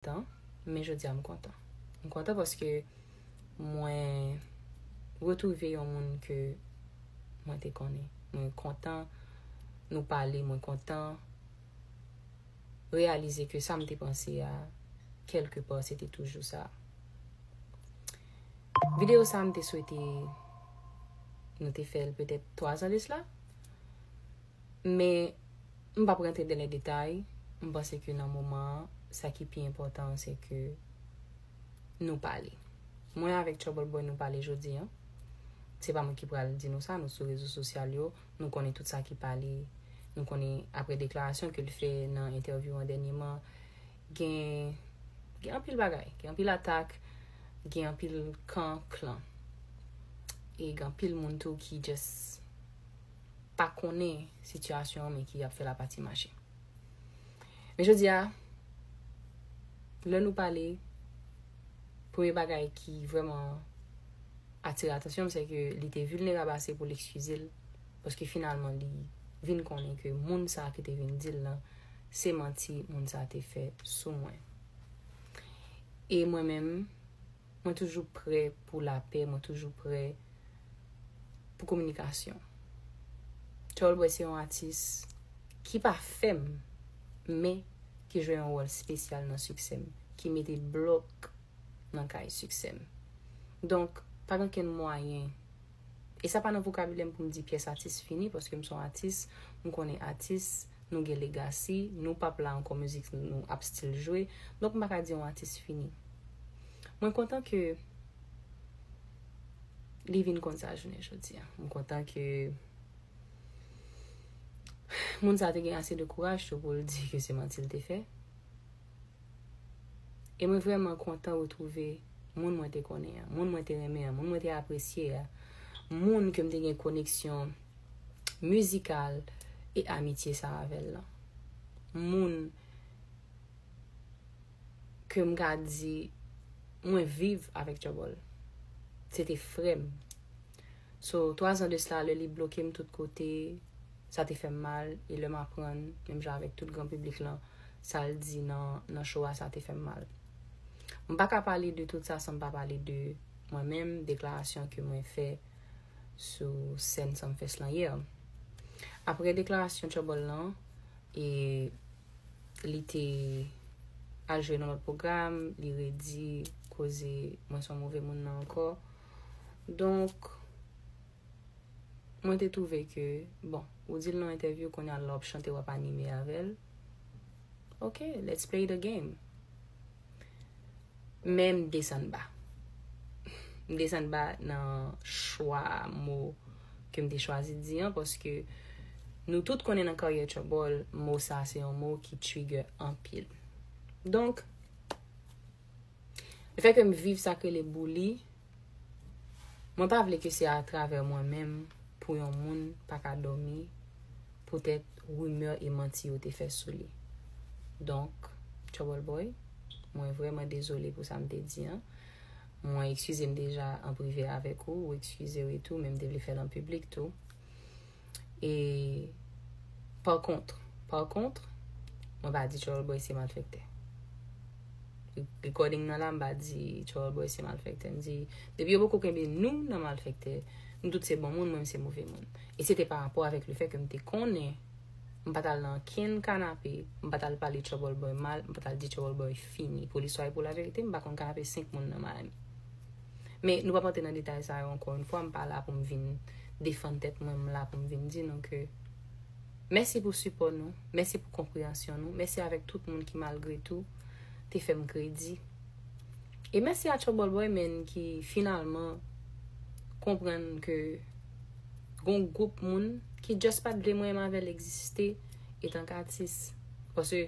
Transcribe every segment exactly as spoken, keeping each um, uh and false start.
kontan, men jodi a m kontan. M kontan paske mwen retwouve yon moun ke mwen te konnen. Mwen kontan nou pale, mwen kontan reyalize ke sa m te panse a, kèlke pa, se te toujou sa. Videyo sa, m te swete nou te fè l petèt twa zan de sila. Men, m p ap rantre dan lè detay. M panse ke nan moman an, sa ki pi enpòtan an, se ke nou pale. Mwen avèk Trouble Boy, nou pale jodi a. Se pa mwen ki pral di nou sa, nou sou rezo sosyal yo, nou konnen tout sa ki pale, nou konnen apre deklarasyon ke l fè nan entèvyou an dènyeman, gen, gen anpil bagay, gen anpil atak, gen anpil kan, klan. E gen anpil moun tou ki just pa konnen sitiyasyon an, men ki ap fè lapati mache. Men jodi a, lè nou pale, premye bagay ki vrèman atire atansyon m, se ke li te vilnerab ase pou l eskize l, paske finalman li vin konnen ke moun sa ki te vin di l lan, se manti moun sa te fè sou mwen. E mwen menm, mwen toujou prè pou lapè, mwen toujou prè pou kominikasyon. Trouble Boy se yon atis ki pa fè m, men ki jwe yon wòl espesyal nan siksè m, ki mete blòk nan kay siksè m. Donk, pa gen okenn mwayen. E sa pa nan vokabilè m pou m di pyès atis fini, paske m se yon atis, m konnen atis, nou gen legacy, nou p ap la ankò, mizik nou ap still jwe. Donk, m pa ka di yon atis fini. Mwen kontan ke li vin konn sa jounen jodi a. M kontan ke moun sa te gen ase de kouraj tou pou l di ke se manti l te fè. E mwen vrèman kontan retwouve moun mwen te konnen an, moun mwen te renmen an, moun mwen te apresye a, moun ke m te gen koneksyon mizikal e amitye sa avè l lan. Moun ke m ka di mwen viv avèk Trouble. Se te frè m. So, twa zan de sila, lè li bloke m tout kote, sa te fè m mal, e lè m aprann, menm jan avèk tout gran piblik lan, sa l di nan, nan show a, sa te fè m mal. M pa ka pale de tout sa san m pa pale de mwen menm, deklarasyon ke mwen fè sou sèn Sumfest lan yè. Apre deklarasyon Trouble lan, e li te al jwe nan lòt pwogram, li redi koze mwen se yon move moun nan ankò. Donk, mwen te twouve ke, bon, ou di l nan entèvyou, kounye a lè w ap chante, w ap anime avè l. Ok, let's play the game. Men m desann ba. M desann ba nan chwa mo ke m te chwazi di an, paske nou tout konnen nan karyè Trouble, mo sa se yon mo ki trigger anpil. Donk, lefètke m viv sa k rele bouli, mwen pa vle ke se atravè mwen menm pou yon moun pa ka dòmi poutèt rimè e manti yo te fè sou li. Donk, Trouble Boy, mwen vrèman dezole pou sa m te di an. Mwen eskize m deja an prive avèk ou, ou eskize w e tou, men m te vle fè l an piblik tou. E, pa kont, pa kont, mwen pa di Trouble Boy se malfektè. Recording nan la, m pa di Trouble Boy se malfektè. M di, depi yo poko kenbe nou nan malfektè, nou tout se bon moun, mwen m se move moun. E se te pa rapò avèk lefètke m te konnen m pa t al nan okenn kanape, m pa t al pale Trouble Boy mal, m pa t al di Trouble Boy fini. Pou listwa e pou laverite, m pa konn kanape senk moun nan Miami. Men nou p ap antre nan detay sa yo ankò yon fwa, m pa la pou m vin defann tèt mwen, m la pou m vin di nou ke mèsi pou sipò nou, mèsi pou konpreyansyon nou, mèsi avèk tout moun ki malgre tou te fè m kredi. E mèsi a Trouble Boy, men ki finalman konprann ke gon gwoup moun ki just pa t vle mwen menm avè l egziste etanke atis. Paske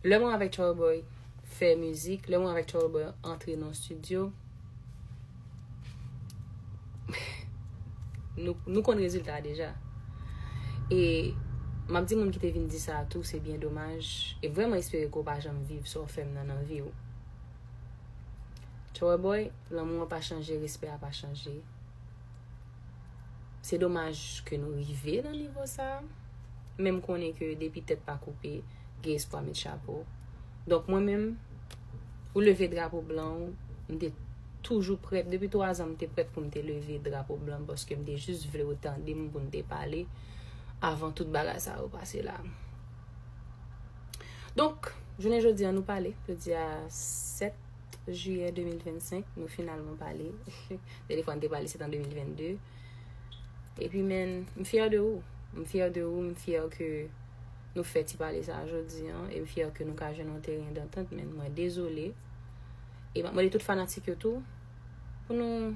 lè mwen avèk Trouble Boy fè mizik, lè mwen avèk Trouble Boy antre nan estidyo, nou, nou konn rezilta a deja. E m ap di moun ki te vin di sa a tou, se byen domaj. E vrèman espere ke w pa janm viv sa w fè m nan nan vi w. Trouble Boy, lanmou an pa chanje, respè a pa chanje. Se domaj ke nou rive nan nivo sa a. Men m konnen ke depi tèt pa koupe, gen espwa met chapo. Donk mwen menm, ou leve drapo blan ou, m te toujou prèt. Depi twa zan, m te prèt pou m te leve drapo blan, paske m te jis vle ou tande m pou n te pale avan tout bagay sa yo pase la. Donk, jounen jodi a, nou pale. Jodi a, sèt jiyè de mil vennsenk, nou finalman pale. Dènyè fwa n te pale, se t an de mil vennde. Epi, men, m fyè de ou. M fyè de ou, m fyè ke nou fè ti pale sa a jodi an, e m fyè ke nou ka jwenn yon teren dantant, men mwen dezole. E m ap mande tout fanatik yo tou, pou nou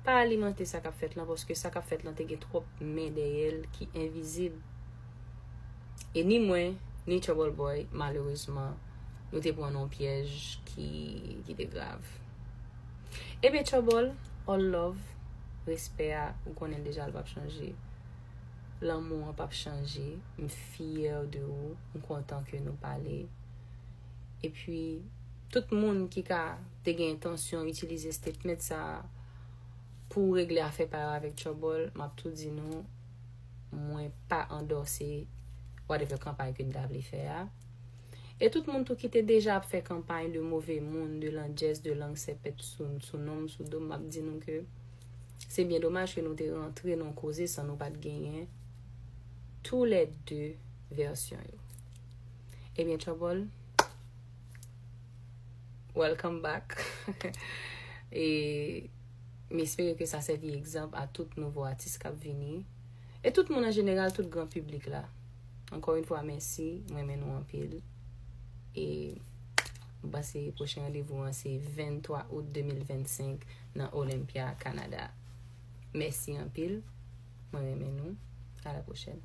pa alimante sa k ap fèt lan, paske sa k ap fèt lan te gen twòp men dèyè l ki envizib. E ni mwen, ni Trouble Boy, malerezman, nou te pran nan yon pyèj ki, ki te grav. Ebyen, Trouble, all love, respè a, ou konnen l deja, l p ap chanje. Lanmou an p ap chanje. M fyè de ou, m kontan ke nou pale. Epi, tout moun ki ka te gen entansyon itilize statement sa a pou regle afè pa yo avèk Trouble, m ap tou di nou, mwen pa andòse whatever kanpay ke n ta vle fè a. E tout moun tou ki te deja ap fè kanpay de move moun, de landjès, de lang sèpèt sou, sou non m, sou do m, m ap di nou ke se byen domaj ke nou te rantre nan yon koze san nou pa t genyen toulède vèsyon yo. Ebyen, Trouble, welcome back. E m espere ke sa sèvi egzanp a tout nouvo atis k ap vini. E tout moun an jeneral, tout gran piblik la. Ankò yon fwa, mèsi. Mwen renmen nou anpil. E m panse pwochen randevou an se venntwa out de mil vennsenk nan Olympia, Kanada. Mèsi anpil. Mwen renmen nou. A la pwochèn.